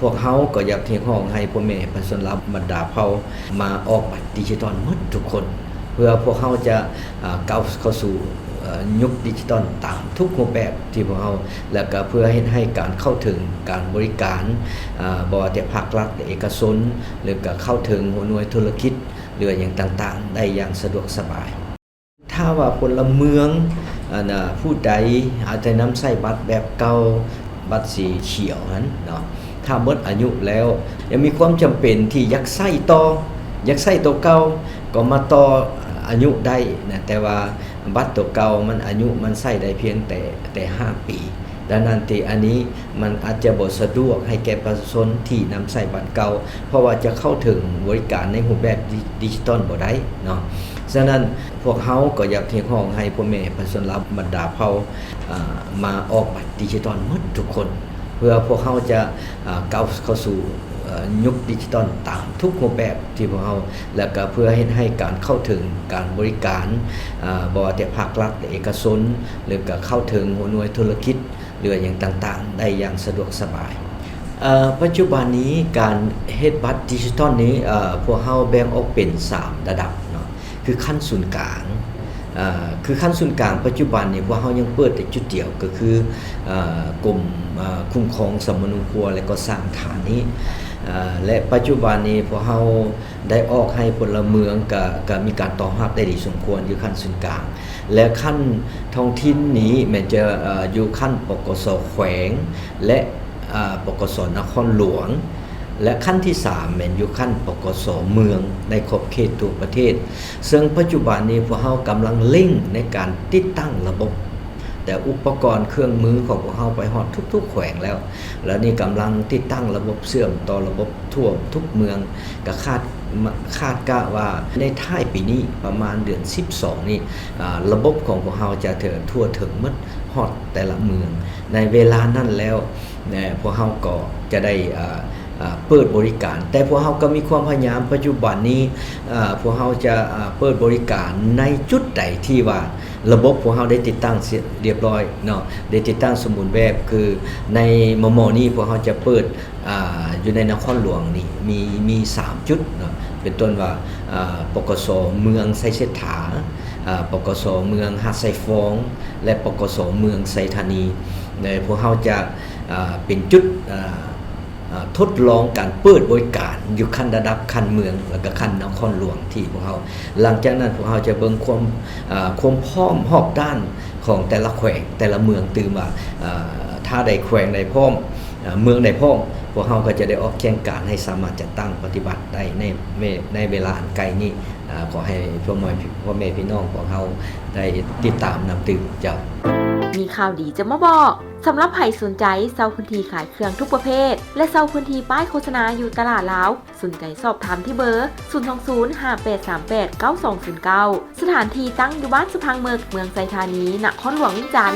ພວກເຮົາກໍຢາກຮຽກຮ້ອງໃຫ້ພໍ່ແມ່ປະຊາຊົນລາວບັນດາເຜົ່າມາອອກບັດດິຈິຕອນໝົດທຸກຄົນ ເພື່ອພວກເຮົາຈະ ອາ ກ້າວເຂົ້າສູ່ ເອີ ຍຸກດິຈິຕອນຕາມທຸກຮູບແບບທີ່ພວກເຮົາ ແລ້ວກໍເພື່ອເຮັດໃຫ້ການເຂົ້າເຖິງການບໍລິການ ອາ ບໍ່ວ່າແຕ່ພາກລັດ ເອກະຊົນ ຫຼືກໍເຂົ້າເຖິງຫົວໜ່ວຍທຸລະກິດ ຫຼືຫຍັງຕ່າງໆ ໄດ້ຢ່າງສະດວກສະບາຍ. ຖ້າວ່າພົນລະເມືອງ ອັນ ອາ ຜູ້ໃດອາດຈະນຳໃຊ້ບັດແບບເກົ່າ ບັດສີຂຽວຫັ້ນເນາະ ຖ້າໝົດອາຍຸແລ້ວ ຍັງມີຄວາມຈຳເປັນທີ່ຢາກໃຊ້ຕໍ່ ຢາກໃຊ້ໂຕເກົ່າ ກໍມາຕໍ່ອາຍຸໄດ້ນະ ແຕ່ວ່າບັດໂຕເກົ່າມັນອາຍຸມັນໃຊ້ໄດ້ພຽງແຕ່ ແຕ່ຫ້າປີ. ດັ່ງນັ້ນຕິ ອັນນີ້ມັນອາດຈະບໍ່ສະດວກໃຫ້ແກ່ປະຊາຊົນທີ່ນຳໃຊ້ບັດເກົ່າ ເພາະວ່າຈະເຂົ້າເຖິງບໍລິການໃນຮູບແບບດິ ດິຈິຕອນບໍ່ໄດ້ເນາະ. ສະນັ້ນ ພວກເຮົາກໍຢາກຮຽກຮ້ອງໃຫ້ພໍ່ແມ່ປະຊາຊົນລາວບັນດາເຜົ່າ ອາ ມາອອກບັດດິຈິຕອນໝົດທຸກຄົນ ເພື່ອພວກເຮົາຈະ ອາ ກ້າວເຂົ້າສູ່ ເອີ ຍຸກດິຈິຕອນຕາມທຸກຮູບແບບທີ່ພວກເຮົາ ແລ້ວກໍເພື່ອເຮັດໃຫ້ການເຂົ້າເຖິງການບໍລິການ ອາ ບໍ່ວ່າແຕ່ພາກລັດ ເອກະຊົນ ຫຼືກໍເຂົ້າເຖິງຫົວໜ່ວຍທຸລະກິດ ຫຼືຫຍັງຕ່າງໆ ໄດ້ຢ່າງສະດວກສະບາຍ. ເອີ ປັດຈຸບັນນີ້ການເຮັດບັດດິຈິຕອນນີ້ ເອີ ພວກເຮົາແບ່ງອອກເປັນສາມລະດັບເນາະ ຄືຂັ້ນສູນກາງ ເອີ ຄືຂັ້ນສູນກາງປັດຈຸບັນນີ້ ພວກເຮົາຍັງເປີດແຕ່ຈຸດດຽວ ກໍຄື ເອີ ກົມ ເອີ ຄຸ້ມຄອງສຳມະໂນຄົວ ແລະກໍສ້າງຖານນີ້ ເອີ ແລະປັດຈຸບັນນີ້ພວກເຮົາ ໄດ້ອອກໃຫ້ພົນລະເມືອງ ກະ ກະມີການຕອບຮັບໄດ້ດີສົມຄວນຢູ່ຂັ້ນສູນກາງ ແລະຂັ້ນທ້ອງຖິ່ນນີ້ແມ່ນຈະ ເອີ ຢູ່ຂັ້ນ ປກສ ແຂວງ ແລະ ອາ ປກສ ນະຄອນຫຼວງ ແລະຂັ້ນທີສາມແມ່ນຢູ່ຂັ້ນ ປກສ ເມືອງ ໃນຂອບເຂດທົ່ວປະເທດ. ເຊິ່ງປັດຈຸບັນນີ້ພວກເຮົາກຳລັງເລັ່ງໃນການຕິດຕັ້ງລະບົບ ແຕ່ອຸປະກອນເຄື່ອງມືຂອງພວກເຮົາໄປຮອດທຸກໆແຂວງແລ້ວ ແລ້ວນີ້ກຳລັງຕິດຕັ້ງລະບົບເຊື່ອມຕໍ່ລະບົບທົ່ວທຸກເມືອງ ກະຄາດ ຄາດກະວ່າໃນທ້າຍປີນີ້ ປະມານເດືອນສິບສອງນີ້ ອາ ລະບົບຂອງພວກເຮົາຈະເຖິງ ທົ່ວເຖິງໝົດຮອດແຕ່ລະເມືອງ. ໃນເວລານັ້ນແລ້ວ ພວກເຮົາກໍຈະໄດ້ ອາ ອາ ເປີດບໍລິການ ແຕ່ພວກເຮົາກໍມີຄວາມພະຍາຍາມ ປັດຈຸບັນນີ້ ອາ ພວກເຮົາຈະ ອາ ເປີດບໍລິການໃນຈຸດໃດທີ່ວ່າລະບົບພວກເຮົາໄດ້ຕິດຕັ້ງເສັດລຽບຮ້ອຍເນາະ ໄດ້ຕິດຕັ້ງສົມບູນແບບ ຄືໃນມໍ່ໆນີ້ພວກເຮົາຈະເປີດ ອາ ຢູ່ໃນນະຄອນຫຼວງນີ້ມີ ມີສາມຈຸດເນາະ ເປັນຕົ້ນວ່າ ອາ ປກສ ເມືອງໄຊເສດຖາ ອາ ປກສ ເມືອງຫາດຊາຍຟອງ ແລະ ປກສ ເມືອງໄຊທານີ ແລະ ພວກເຮົາຈະ ອາ ເປັນຈຸດ ອາ ອາ ທົດລອງການເປີດບໍລິການຢູ່ຂັ້ນລະດັບຂັ້ນເມືອງ ແລ້ວກໍຂັ້ນນະຄອນຫຼວງ ທີ່ພວກເຮົາ ຫຼັງຈາກນັ້ນພວກເຮົາຈະເບິ່ງຄວາມ ອາ ຄວາມພ້ອມຮອບດ້ານຂອງແຕ່ລະແຂວງ ແຕ່ລະເມືອງຕື່ມວ່າ ອາ ຖ້າໃດແຂວງໃດພ້ອມ ອາ ເມືອງໃດພ້ອມ ພວກເຮົາກໍຈະໄດ້ອອກແຈ້ງການໃຫ້ສາມາດຈັດຕັ້ງປະຕິບັດໄດ້ໃນເວ ໃນເວລາອັນໃກ້ນີ້. ອາ ຂໍໃຫ້ພໍ່ແມ່ ພໍ່ແມ່ພີ່ນ້ອງຂອງເຮົາໄດ້ຕິດຕາມນຳຕື່ມ. ເຈົ້າ. ມີຂ່າວດີຈະມາບອກ. ສຳລັບໃຜສົນໃຈເຊົ່າພື້ນທີ່ຂາຍເຄື່ອງທຸກປະເພດ ແລະ ເຊົ່າພື້ນທີ່ປ້າຍໂຄສະນາຢູ່ຕະຫຼາດລາວ, ສົນໃຈສອບຖາມທີ່ເບີ ສູນສອງສູນ ຫ້າແປດສາມແປດ ເກົ້າສອງສູນເກົ້າ. ສະຖານທີ່ຕັ້ງຢູ່ບ້ານສະພັງເໝິກ, ເມືອງໄຊທານີ, ນະຄອນຫຼວງວຽງຈັນ.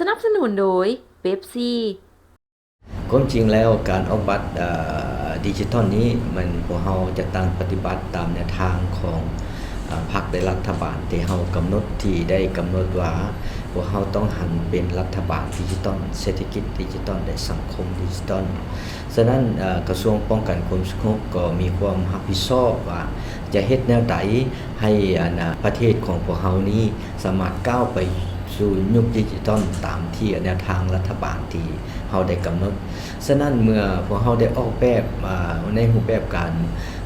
ສະໜັບສະໜູນໂດຍ ເປັບຊີ. ຄວາມຈິງແລ້ວ ການອອກບັດ ເອີ ດິຈິຕອນນີ້ ແມ່ນພວກເຮົາຈະຕັ້ງປະຕິບັດຕາມແນວທາງຂອງ ເອີ ພັກ ແລະ ລັດຖະບານທີ່ເຮົາກຳນົດ, ທີ່ໄດ້ກຳນົດວ່າ ພວກເຮົາຕ້ອງຫັນເປັນລັດຖະບານດິຈິຕອນ, ເສດຖະກິດດິຈິຕອນ ແລະ ສັງຄົມດິຈິຕອນ. ສະນັ້ນ ເອີ ກະຊວງປ້ອງກັນຄວາມສະຫງົບກໍມີຄວາມຮັບຜິດຊອບວ່າ ຈະເຮັດແນວໃດໃຫ້ ອັນ ປະເທດຂອງພວກເຮົານີ້ ສາມາດກ້າວໄປສູ່ຍຸກດິຈິຕອນຕາມທີ່ແນວທາງລັດຖະບານທີ່ເຮົາໄດ້ກຳນົດ. ສະນັ້ນ ເມື່ອພວກເຮົາໄດ້ອອກແບບ ອາ ໃນຮູບແບບການ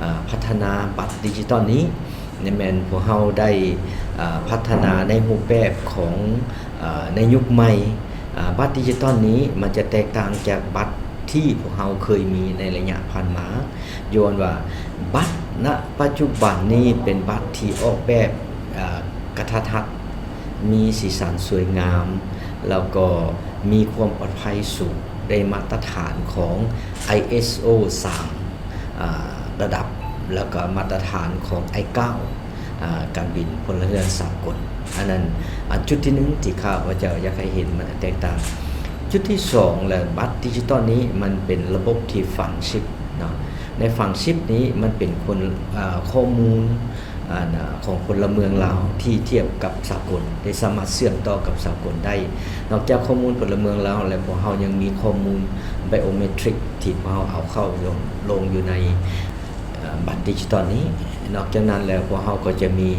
ອາ ພັດທະນາບັດດິຈິຕອນນີ້ ນີ້ແມ່ນພວກເຮົາໄດ້ ອາ ພັດທະນາໃນຮູບແບບຂອງ ອາ ໃນຍຸກໃໝ່. ອາ ບັດດິຈິຕອນນີ້ມັນຈະແຕກຕ່າງຈາກບັດທີ່ພວກເຮົາເຄີຍມີໃນໄລຍະຜ່ານມາ. ຍ້ອນວ່າບັດ ນະ ປັດຈຸບັນນີ້ເປັນບັດທີ່ອອກແບບ ເອີ ກະທັດຮັດ, ມີສີສັນສວຍງາມ, ແລ້ວກໍມີຄວາມປອດໄພສູງ, ໄດ້ມາດຕະຖານຂອງ ໄອເອສໂອ ສາມ ອາ ລະດັບ, ແລ້ວກໍມາດຕະຖານຂອງ ໄອເກົ້າ ອາ ການບິນພົນລະເຮືອນສາກົນ. ອັນນັ້ນ ອາ ຈຸດທີໜຶ່ງທີ່ຂ້າພະເຈົ້າຢາກໃຫ້ເຫັນມັນແຕກຕ່າງ. ຈຸດທີສອງ ແລະ ບັດດິຈິຕອນນີ້ມັນເປັນລະບົບທີ່ຝັງຊິບເນາະ. ໃນຝັງຊິບນີ້ມັນເປັນຄົນ ອາ ຂໍ້ມູນ ອັນ ອາ ຂອງພົນລະເມືອງລາວທີ່ທຽບກັບສາກົນ, ໄດ້ສາມາດເຊື່ອມຕໍ່ກັບສາກົນໄດ້. ນອກຈາກຂໍ້ມູນພົນລະເມືອງລາວແລ້ວ, ພວກເຮົາຍັງມີຂໍ້ມູນໄບໂອເມຕຣິກທີ່ພວກເຮົາເອົາເຂົ້າລົງ ລົງຢູ່ໃນ ເອີ ບັດດິຈິຕອນນີ້. ນອກຈາກນັ້ນແລ້ວ ພວກເຮົາກໍຈະມີ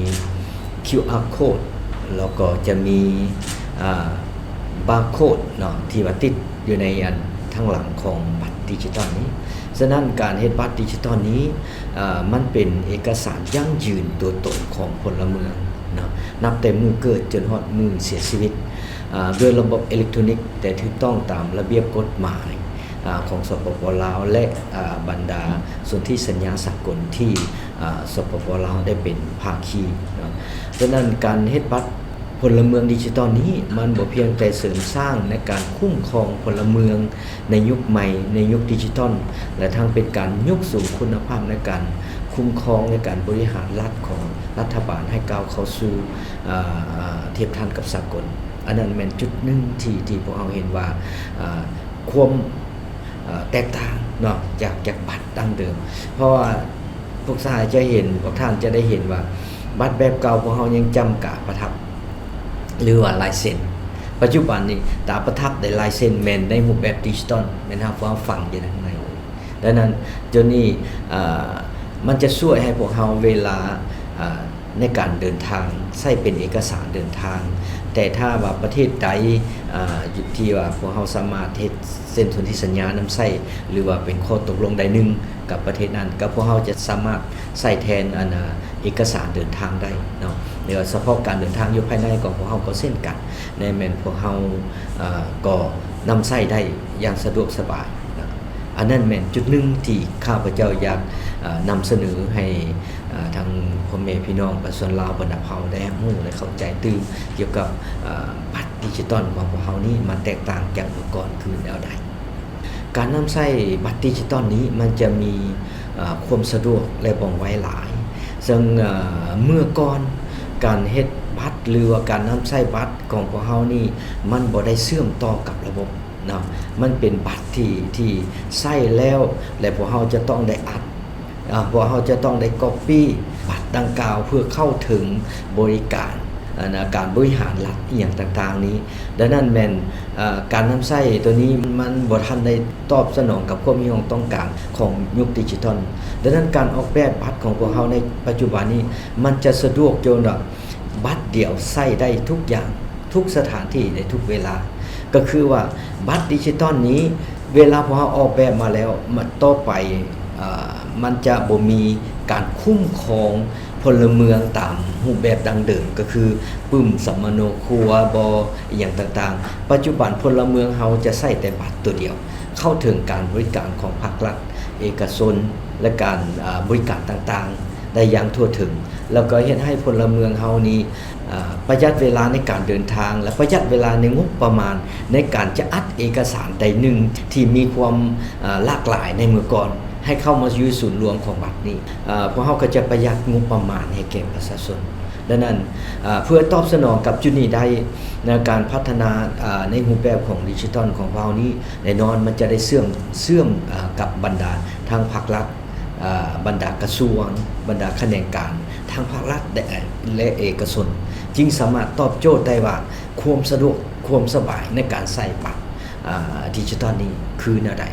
ຄິວອາໂຄດ ແລ້ວກໍຈະມີ ອາ ບາໂຄດເນາະ ທີ່ວ່າຕິດຢູ່ໃນອັນທາງຫຼັງຂອງບັດດິຈິຕອນນີ້. ສະນັ້ນ ການເຮັດບັດດິຈິຕອນນີ້ ອາ ມັນເປັນເອກະສານຢັ້ງຢືນຕົວຕົນຂອງພົນລະເມືອງເນາະ ນັບແຕ່ມື້ເກີດຈົນຮອດມື້ເສຍຊີວິດ ອາ ດ້ວຍລະບົບເອເລັກໂທຣນິກ ແຕ່ຖືກຕ້ອງຕາມລະບຽບກົດໝາຍ ອາ ຂອງ ສປປ ລາວ ແລະ ອາ ບັນດາສົນທິສັນຍາສາກົນທີ່ ອາ ສປປ ລາວ ໄດ້ເປັນພາຄີເນາະ. ສະນັ້ນ ການເຮັດບັດພົນລະເມືອງດິຈິຕອນນີ້ ມັນບໍ່ພຽງແຕ່ເສີມສ້າງໃນການຄຸ້ມຄອງພົນລະເມືອງໃນຍຸກໃໝ່, ໃນຍຸກດິຈິຕອນ ແລະ ທັງເປັນການຍົກສູງຄຸນນະພາບໃນການຄຸ້ມຄອງ ໃນການບໍລິຫານລັດຂອງລັດຖະບານໃຫ້ກ້າວເຂົ້າສູ່ ອາ ທຽບທັນກັບສາກົນ. ອັນນັ້ນແມ່ນຈຸດໜຶ່ງທີ່ ທີ່ພວກເຮົາເຫັນວ່າ ອາ ຄວາມ ເອີ ແຕກຕ່າງເນາະ ຈາກ ຈາກບັດດັ້ງເດີມ. ເພາະວ່າພວກທ່ານຈະເຫັນ ພວກທ່ານຈະໄດ້ເຫັນວ່າ ບັດແບບເກົ່າພວກເຮົາຍັງຈ້ຳກາປະທັບ ຫຼືວ່າລາຍເຊັນ. ປັດຈຸບັນນີ້ ຕາປະທັບ ແລະ ລາຍເຊັນແມ່ນໃນຮູບແບບດິຈິຕອນ, ແມ່ນເຮົາ ພວກເຮົາຝັງຢູ່ໃນຂ້າງໃນ. ດັ່ງນັ້ນ ໂຕນີ້ ເອີ ມັນຈະຊ່ວຍໃຫ້ພວກເຮົາເວລາ ເອີ ໃນການເດີນທາງ ໃຊ້ເປັນເອກະສານເດີນທາງ. ແຕ່ຖ້າວ່າປະເທດໃດ ອາ ທີ່ວ່າພວກເຮົາສາມາດເຮັດເຊັນສົນທິສັນຍານຳໃຊ້ ຫຼືວ່າເປັນຂໍ້ຕົກລົງໃດໜຶ່ງກັບປະເທດນັ້ນ ກໍພວກເຮົາຈະສາມາດໃຊ້ແທນ ອັນ ອາ ເອກະສານເດີນທາງໄດ້ເນາະ. ຫຼືວ່າສະເພາະການເດີນທາງຢູ່ພາຍໃນຂອງພວກເຮົາກໍເຊັ່ນກັນ, ແມ່ນພວກເຮົາ ອາ ກໍນຳໃຊ້ໄດ້ຢ່າງສະດວກສະບາຍນະ. ອັນນັ້ນແມ່ນຈຸດໜຶ່ງທີ່ຂ້າພະເຈົ້າຢາກ ອາ ນຳສະເໜີໃຫ້ ອາ ທັງພໍ່ແມ່ພີ່ນ້ອງປະຊາຊົນລາວບັນດາເຜົ່າໄດ້ຮັບຮູ້ ແລະ ເຂົ້າໃຈຕື່ມກ່ຽວກັບ ອາ ບັດດິຈິຕອນຂອງພວກເຮົານີ້ ມັນແຕກຕ່າງຈາກເມື່ອກ່ອນຄືແນວໃດ. ການນຳໃຊ້ບັດດິຈິຕອນນີ້ ມັນຈະມີ ອາ ຄວາມສະດວກ ແລະ ວ່ອງໄວຫຼາຍ. ເຊິ່ງ ອາ ເມື່ອກ່ອນ ການເຮັດບັດ ຫຼືວ່າການນຳໃຊ້ບັດຂອງພວກເຮົານີ້ ມັນບໍ່ໄດ້ເຊື່ອມຕໍ່ກັບລະບົບເນາະ. ມັນເປັນບັດທີ່ ທີ່ໃຊ້ແລ້ວ ແລະ ພວກເຮົາຈະຕ້ອງໄດ້ອັດ ອາ ພວກເຮົາຈະຕ້ອງໄດ້ກັອບປີ້ບັດດັ່ງກ່າວ ເພື່ອເຂົ້າເຖິງບໍລິການ ອັນ ການບໍລິຫານລັດອີ່ຫຍັງຕ່າງໆນີ້. ດັ່ງນັ້ນແມ່ນ ອາ ການນຳໃຊ້ໂຕນີ້ມັນບໍ່ທັນໄດ້ຕອບສະໜອງກັບຄວາມຮຽກຮ້ອງຕ້ອງການຂອງຍຸກດິຈິຕອນ. ດັ່ງນັ້ນ ການອອກແບບບັດຂອງພວກເຮົາໃນປັດຈຸບັນນີ້ ມັນຈະສະດວກຈົນວ່າ ບັດດຽວໃຊ້ໄດ້ທຸກຢ່າງ ທຸກສະຖານທີ່ ໃນທຸກເວລາ. ກໍຄືວ່າບັດດິຈິຕອນນີ້ ເວລາພວກເຮົາອອກແບບມາແລ້ວ ມາຕໍ່ໄປ ເອີ ມັນຈະບໍ່ມີການຄຸ້ມຄອງພົນລະເມືອງຕາມຮູບແບບດັ້ງເດີມ ກໍຄືປຶ້ມສຳມະໂນຄົວບໍ ອີ່ຫຍັງຕ່າງໆ. ປັດຈຸບັນພົນລະເມືອງເຮົາຈະໃຊ້ແຕ່ບັດໂຕດຽວ ເຂົ້າເຖິງການບໍລິການຂອງພາກລັດ ເອກະຊົນ ແລະ ການ ອາ ບໍລິການຕ່າງໆ ໄດ້ຢ່າງທົ່ວເຖິງ ແລ້ວກໍເຮັດໃຫ້ພົນລະເມືອງເຮົານີ້ ອາ ປະຢັດເວລາໃນການເດີນທາງ ແລະ ປະຢັດເວລາໃນງົບປະມານໃນການຈະອັດເອກະສານໃດໜຶ່ງທີ່ມີຄວາມ ອາ ຫຼາກຫຼາຍໃນເມື່ອກ່ອນ ໃຫ້ເຂົ້າມາຢູ່ສູນລວມຂອງບັດນີ້. ອາ ພວກເຮົາກໍຈະປະຢັດງົບປະມານໃຫ້ແກ່ປະຊາຊົນ. ດັ່ງນັ້ນ ເພື່ອຕອບສະໜອງກັບຈຸດນີ້ໄດ້ ໃນການພັດທະນາໃນຮູບແບບຂອງດິຈິຕອນຂອງພວກເຮົານີ້ ແນ່ນອນມັນຈະໄດ້ເຊື່ອມ ເຊື່ອມກັບບັນດາທາງພາກລັດ, ບັນດາກະຊວງ, ບັນດາຂະແໜງການທາງພາກລັດ ແລະ ເອກະຊົນ ຈຶ່ງສາມາດຕອບໂຈດໄດ້ວ່າ ຄວາມສະດວກ, ຄວາມສະບາຍໃນການໃຊ້ບັດດິຈິຕອນນີ້ຄືແນວໃດ.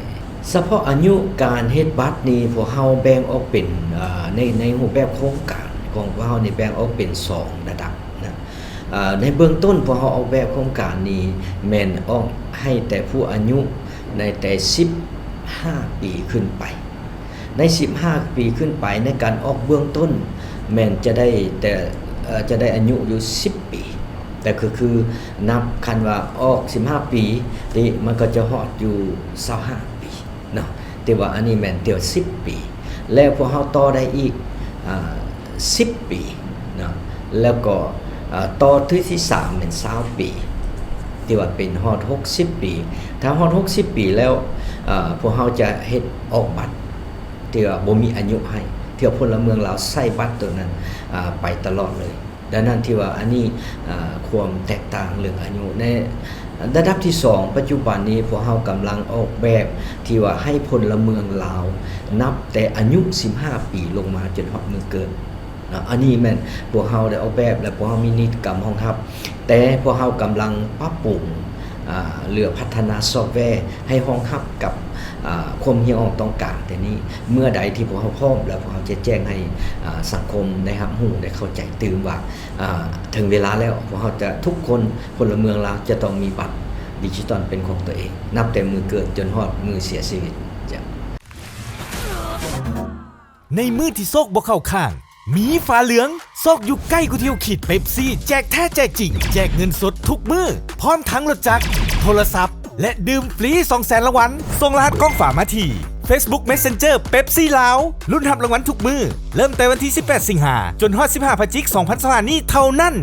ສະເພາະອາຍຸການເຮັດບັດນີ້ ພວກເຮົາແບ່ງອອກເປັນ ໃນ ໃນຮູບແບບໂຄງການຂອງພວກເຮົານີ້ແບ່ງອອກເປັນສອງລະດັບນະ. ໃນເບື້ອງຕົ້ນພວກເຮົາອອກແບບໂຄງການນີ້ແມ່ນອອກໃຫ້ແຕ່ຜູ້ອາຍຸໃນແຕ່ສິບຫ້າປີຂຶ້ນໄປ. ໃນສິບຫ້າປີຂຶ້ນໄປ ໃນການອອກເບື້ອງຕົ້ນແມ່ນຈະໄດ້ແຕ່ ຈະໄດ້ອາຍຸຢູ່ສິບປີ. ແຕ່ກໍຄືນັບຄັນວ່າອອກສິບຫ້າປີນີ້ ມັນກໍຈະຮອດຢູ່ຊາວຫ້າປີເນາະ. ແຕ່ວ່າອັນນີ້ແມ່ນແຕ່ສິບປີ ແລ້ວພວກເຮົາຕໍ່ໄດ້ອີກ ອາ ສິບປີເນາະ ແລ້ວກໍ ອາ ຕໍ່ເທື່ອທີສາມແມ່ນຊາວປີ ທີ່ວ່າເປັນຮອດຫົກສິບປີ. ຖ້າຮອດຫົກສິບປີແລ້ວ ອາ ພວກເຮົາຈະເຮັດອອກບັດ ທີ່ວ່າບໍ່ມີອາຍຸໃຫ້ ທີ່ວ່າພົນລະເມືອງລາວໃຊ້ບັດໂຕນັ້ນ ອາ ໄປຕະຫຼອດເລີຍ. ດັ່ງນັ້ນທີ່ວ່າອັນນີ້ ອາ ຄວາມແຕກຕ່າງເລື່ອງອາຍຸ. ໃນລະດັບທີສອງ ປັດຈຸບັນນີ້ພວກເຮົາກຳລັງອອກແບບທີ່ວ່າໃຫ້ພົນລະເມືອງລາວນັບແຕ່ອາຍຸສິບຫ້າປີລົງມາຈົນຮອດມື້ເກີດ. ເນາະ ອັນນີ້ແມ່ນພວກເຮົາໄດ້ອອກແບບ ແລະ ພວກເຮົາມີນິຕິກຳຮອງຮັບ ແຕ່ພວກເຮົາກຳລັງປັບປຸງ ອາ ເລື່ອງພັດທະນາຊອບແວໃຫ້ຮອງຮັບກັບ ອາ ຄວາມຮຽກຮ້ອງຕ້ອງການແຕ່ນີ້. ເມື່ອໃດທີ່ພວກເຮົາພ້ອມແລ້ວ ພວກເຮົາຈະແຈ້ງໃຫ້ ອາ ສັງຄົມໄດ້ຮັບຮູ້ ໄດ້ເຂົ້າໃຈຕື່ມວ່າ ອາ ເຖິງເວລາແລ້ວ ພວກເຮົາຈະ ທຸກຄົນ ພົນລະເມືອງລາວຈະຕ້ອງມີບັດດິຈິຕອນເປັນຂອງຕົວເອງ ນັບແຕ່ມື້ເກີດຈົນຮອດມື້ເສຍຊີວິດ. ໃນມື້ທີ່ໂຊກບໍ່ເຂົ້າຂ້າງ ມີຟ້າເຫຼືອງ ຊອກຢູ່ໃກ້ກວ່າທີ່ເຮົາຄິດ. ເປັບຊີ ແຈກແທ້ແຈກຈິງ ແຈກເງິນສົດທຸກມື້ ພ້ອມທັງລົດຈັກ, ໂທລະສັບ ແລະ ດື່ມຟຣີສອງແສນລາງວັນ. ສົ່ງລະຫັດກ້ອງຝາມາທີ່ ເຟສບຸກ ເມສເຊັນເຈີ ເປັບຊີລາວ. ລຸ້ນຮັບລາງວັນທຸກມື້ ເລີ່ມແຕ່ວັນທີສິບແປດ ສິງຫາ ຈົນຮອດ ສິບຫ້າ ພະຈິກ ສອງພັນຊາວຫ້າ ນີ້ເທົ່ານັ້ນ.